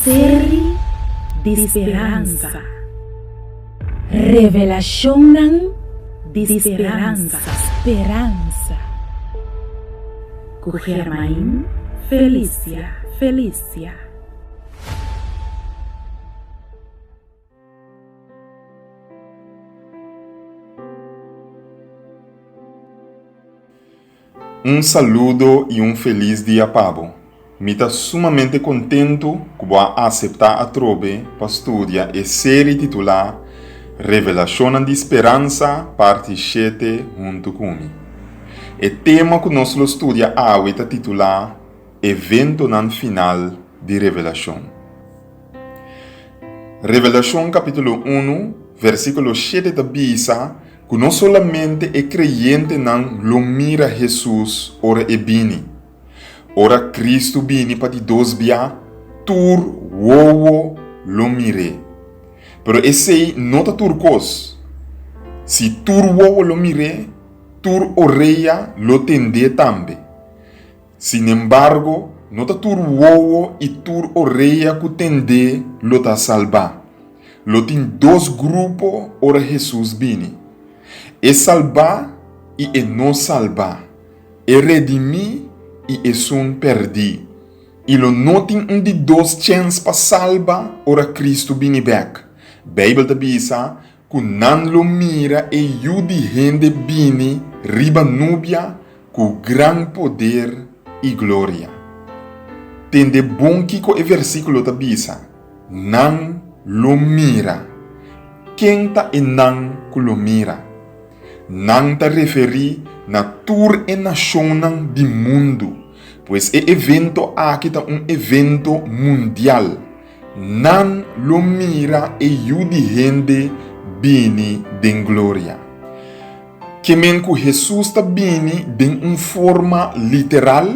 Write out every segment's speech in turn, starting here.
Seri di speransa. Revelashonnan di speransa. Speransa. Ku Germain Felicia Felicia. Un saludo i un felis dia pa bo. Mi ta sumamente kontentu ku bo a aseptá atrobe pa studia e seri titulá Revelashonnan di Speransa, Parti shete huntu ku mi. E tema ku nos lo studia awe ta titulá Eventonan Final di Revelashon. Revelashon kapítulo unu, versíkulo shete ta bisa ku no solamente e kreyentenan lo mira Hesus ora e bini. Ora Kristu bini pa di dos bia, tur wowo lo mir'é. Pero esei no ta tur kos. Si tur wowo lo mir'é, tur orea lo tend'é tambe. Sinembargo, no ta tur wowo i tur orea ku tend'é lo ta salbá. Lo tin dos grupo ora Hesus bini, e salbá i e no salbá, e redimí i esun pèrdí. I lo no tin un di dos chèns pa salba ora Kristu bini bèk. Beibel ta bisa Ku nan lo mira e Yu di hende bini riba nubia ku gran poder i gloria. Tende bon kiko e versíkulo ta bisa, Nan lo mira. Ken ta e nan ku lo mira? Nan ta referí na tur e nashonnan di mundu, pues e evento aki ta un evento mundial. Nan lo mira e Yu di hende bini den gloria. Ke men ku Hesus ta bini den un forma literal,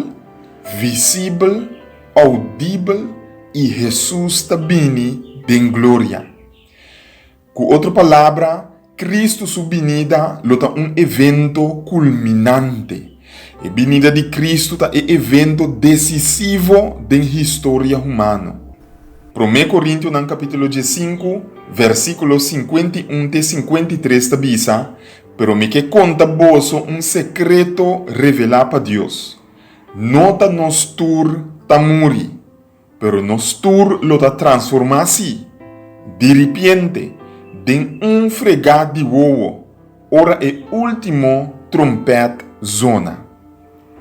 visibel, oudibel i Hesus ta bini den gloria. Ku otro palabra, Kristu su binida lo ta un evento kulminante. E binida di Kristu ta e evento desisivo den historia humano. Promé Korintionan kapítulo diesinku, versíkulo 51 te 53 ta bisa, Pero mi ke konta boso un sekreto revelá pa Dios, No ta nos tur ta muri, Pero nos tur lo ta transformá, sí, diripiente, den un fregá di wowo, ora e último trompèt zona.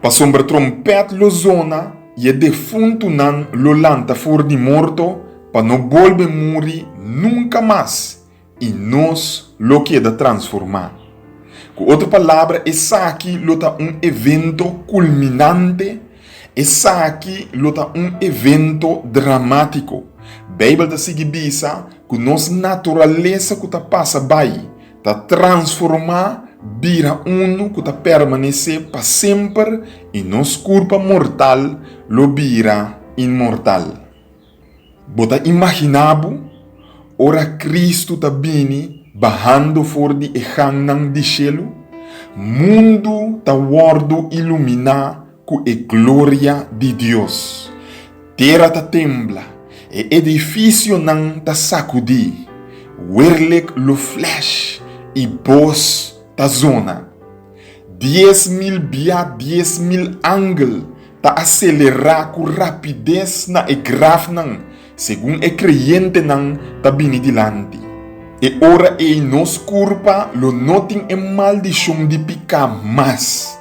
Pasobra trompèt lo zona i e defuntunan lo lanta for di morto pa no bolbe muri nunka mas, i nos lo keda transformá. Ku otro palabra, esaki lo ta un evento kulminante, esaki lo ta un evento dramátiko. Beibel ta sigui bisa ku nos naturalesa ku ta pasa bai ta transformá bira unu ku ta permanesé pa semper i nos kurpa mortal lo bira inmortal. Bo ta imaginá bo ora Kristu ta bini bahando for di e gangnan di shelu? Mundu ta wòrdu iluminá ku e gloria di Dios. Tera ta tembla, e edifisionan ta sakudí, werlek lo flash i bos ta zona. 10,000 bia 10,000 angel ta aselerá ku rapides na e grafnan segun e kreyentenan ta bini dilanti. E ora ei nos kurpa lo no tin e maldishon di piká mas,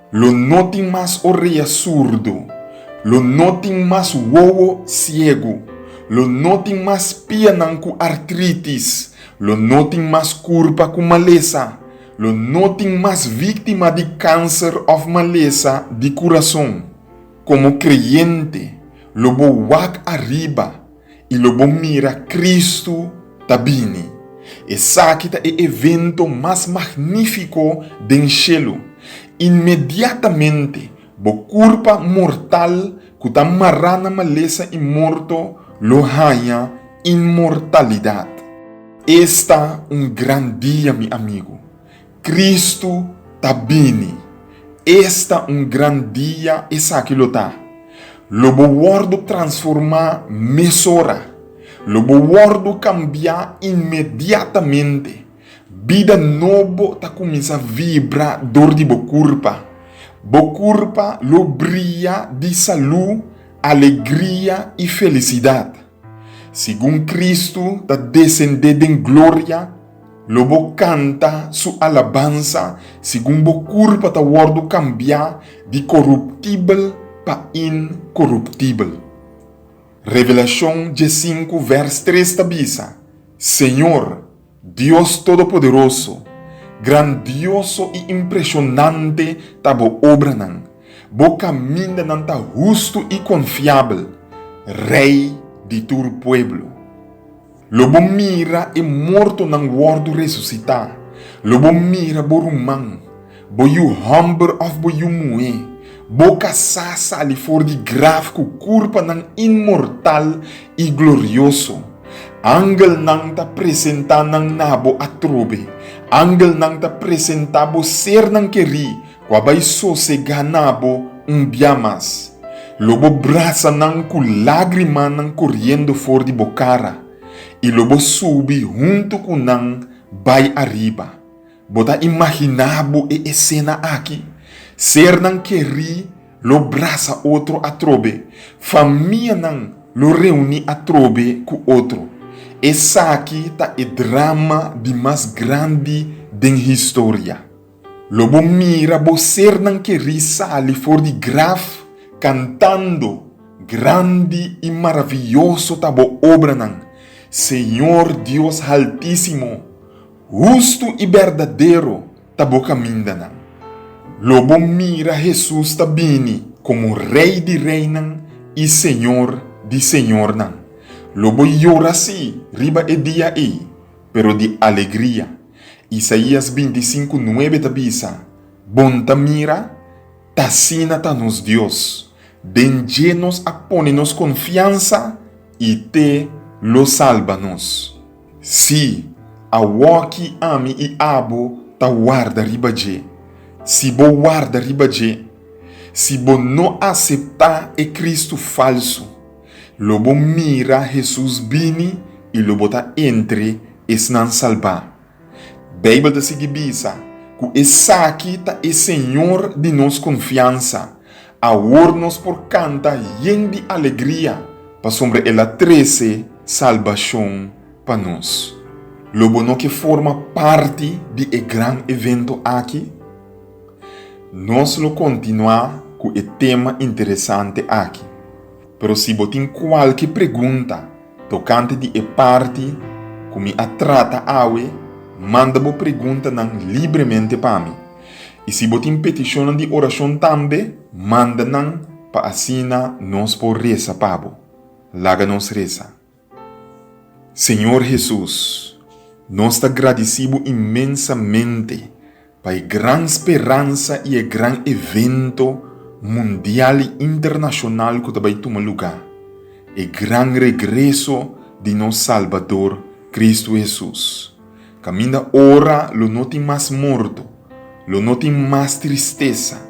lo no tin mas orea surdu, lo no tin mas wowo siegu, lo no tin mas pianan ku artritis, lo no tin mas kurpa ku malesa, Lo no tin mas víktima di kanser òf malesa di kurason. Komo kreyente, lo bo wak ariba i lo bo mira Kristu ta bini. Esaki ta e evento mas magnífiko den shelu. Inmediatamente, bo kurpa mortal ku ta mará na malesa i morto lo haña inmortalidat. Esta un gran dia, mi amigu! Kristu ta bini! Esta un gran dia esaki lo ta! Lo bo wòrdu transformá mesora. Lo bo wòrdu kambiá inmediatamente. Bida nobo ta kuminsá vibra dor di bo kurpa. Bo kurpa lo bria di salú, alegria i felisidat. Segun Kristu ta desendé den gloria, lo bo kanta su alabansa segun bo kurpa ta wòrdu kambiá di koruptibel pa inkoruptibel. Revelashon diesinku vèrs tres ta bisa, Señor, Dios Todopoderoso, grandioso i impreshonante ta bo obranan, bo kamindanan ta hustu i konfiabel, Rei di tur pueblo. Lo bo mira e mortonan wòrdu resusitá, lo bo mira bo ruman, bo yu hòmber òf bo yu muhé, bo kasá sali for di graf ku kurpanan inmortal i glorioso. Angelnan ta presentá nan na bo atrobe. Angelnan ta presentá bo sernan kerí ku a bai sosegá na bo un bia mas. Lo bo brasa nan ku lágrimanan koriendo for di bo kara, i lo bo subi huntu ku nan bai ariba. Bo ta imaginá bo e esena aki? Sernan kerí lo brasa otro atrobe, famianan lo reuní atrobe ku otro. Esaki ta e drama di mas grandi den historia. Lo bo mira bo sernan kerí sali for di graf kantando, Grandi i maravioso ta bo obranan, Señor Dios Haltísimo! Hustu i berdadero ta bo kamindanan. Lo bo mira Hesus ta bini komo Rei di reinan i Señor di señornan. Lo bo yora sí riba e dia ei, pero di alegria. Isaías 25, nuebe ta bisa, Bon ta mira, t'asina ta nos Dios. Den dje nos a pone nos konfiansa i t'e lo salba nos. Sí, awoki ami i abo ta warda riba dje. Si bo warda riba dje, si bo no aseptá e Kristu falsu, lo bo mira Hesus bini i lo bo ta entre esnan salbá. Beibel ta sigui bisa ku esaki ta e Señor di nos konfiansa. Awor nos por kanta yen di alegria pasobra el a trese salbashon pa nos. Lo bo no ke forma parti di e gran evento aki? Nos lo kontinuá ku e tema interesante aki. Pero si bo tin kualke pregunta tokante di e parti ku mi a trata awe, manda bo preguntanan libremente pa mi. I si bo tin petishonnan di orashon tambe, manda nan pa asina nos por resa pa bo. Laga nos resa. Señor Hesus, nos ta gradisí bo inmensamente pa e gran speransa i e gran evento mundial i internashonal ku ta bai tuma lugá, e gran regreso di nos Salbador Kristu Hesus. Kaminda ora lo no tin mas morto, lo no tin mas tristesa,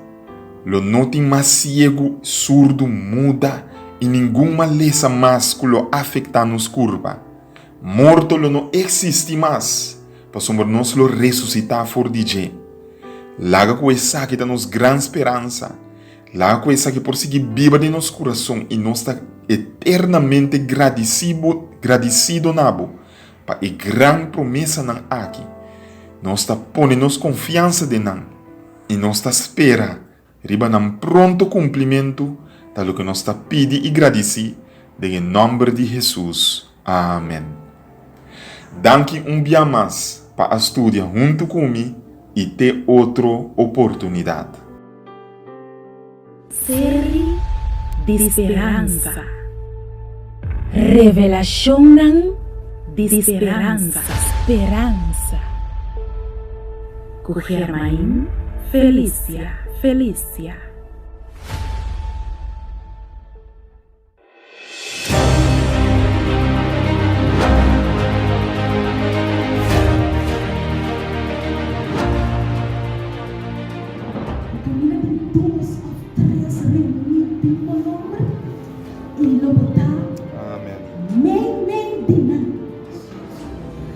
lo no tin mas siegu, surdu, muda i ningun malesa mas ku lo afektá nos kurpa. Morto lo no eksistí mas, pasobra nos lo resusitá for di dje. Laga ku esaki ta nos gran speransa. Laga ku esaki por sigui biba den nos kurason i nos ta eternamente gradisido na bo Pa e gran promesanan aki, nos ta pone nos konfiansa den nan i nos ta spera riba nan pronto kumplimentu, ta loke nos ta pidi i gradisí den e nòmber di Hesus. Amèn. Danki un bia mas pa a studia huntu ku mi i te otro oportunidat. Seri di speransa. Revelashonnan di speransa. Speransa. Ku Germain Felicia. Felicia. Kaminda tin dos òf tres reuní den bo nòmber. I lo bo ta mei mei di nan.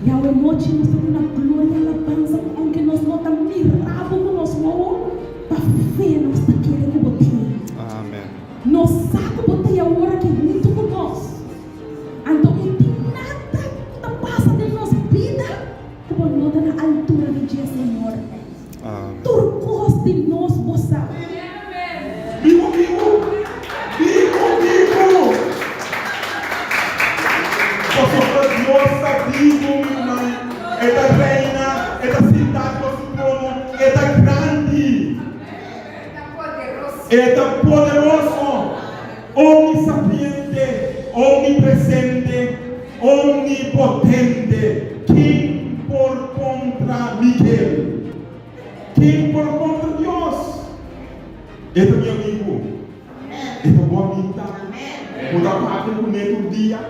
Yahweh mochi nos ta duna gloria i alabansa ku ounke nos no ta mira bo ku nos wowo, pa fe nos ta kere ku bo tin. Nos sa ku bo ta e awor aki huntu ku nos. Anto e tin nada ku ta pasa den nos bida ku bo no ta na altura di dje, Señor. Tur kos di nos bo sa. Bibu bibu! Bibu bibu! Pasobra Dios ta bibu, mi ruman. E ta reina, e ta sintá riba su trono, e ta grandi. E ta poderoso, omnisapiente, omnipresente, omnipotente. Ken por kontra Miguel? Ken por kontra Dios? E ta mi amigu. E ta bo amigu tambe. Bo ta papia kuné tur dia.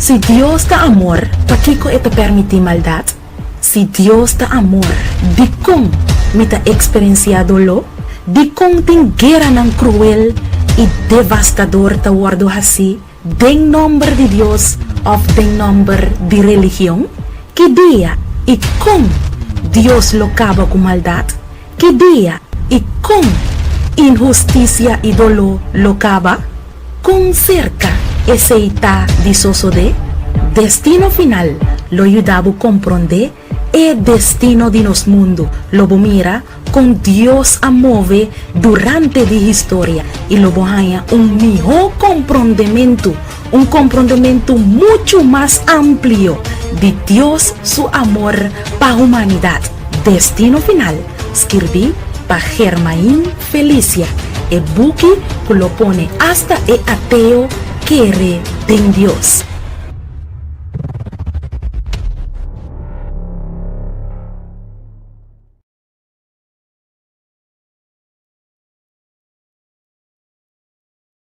Si Dios ta amor, pakiko e ta permití maldat? Si Dios ta amor, dikon mi ta eksperensiá doló? Dikon tin gueranan kruel i devastador ta wòrdu hasí den nòmber di Dios òf den nòmber di religion? Ki dia i kon Dios lo kaba ku maldat? Ki dia i kon inhustisia i doló lo kaba? Kon serka esei ta di sosodé? Destino Final lo yuda bo komprondé e destino di nos mundu. Lo bo mira kon Dios a move durante di historia i lo bo haña un mihó komprondementu, un komprondementu muchu mas amplio di Dios su amor pa humanidat. Destino Final, skirbí pa Germain Felicia, e buki ku lo pone asta e ateo kere den Dios.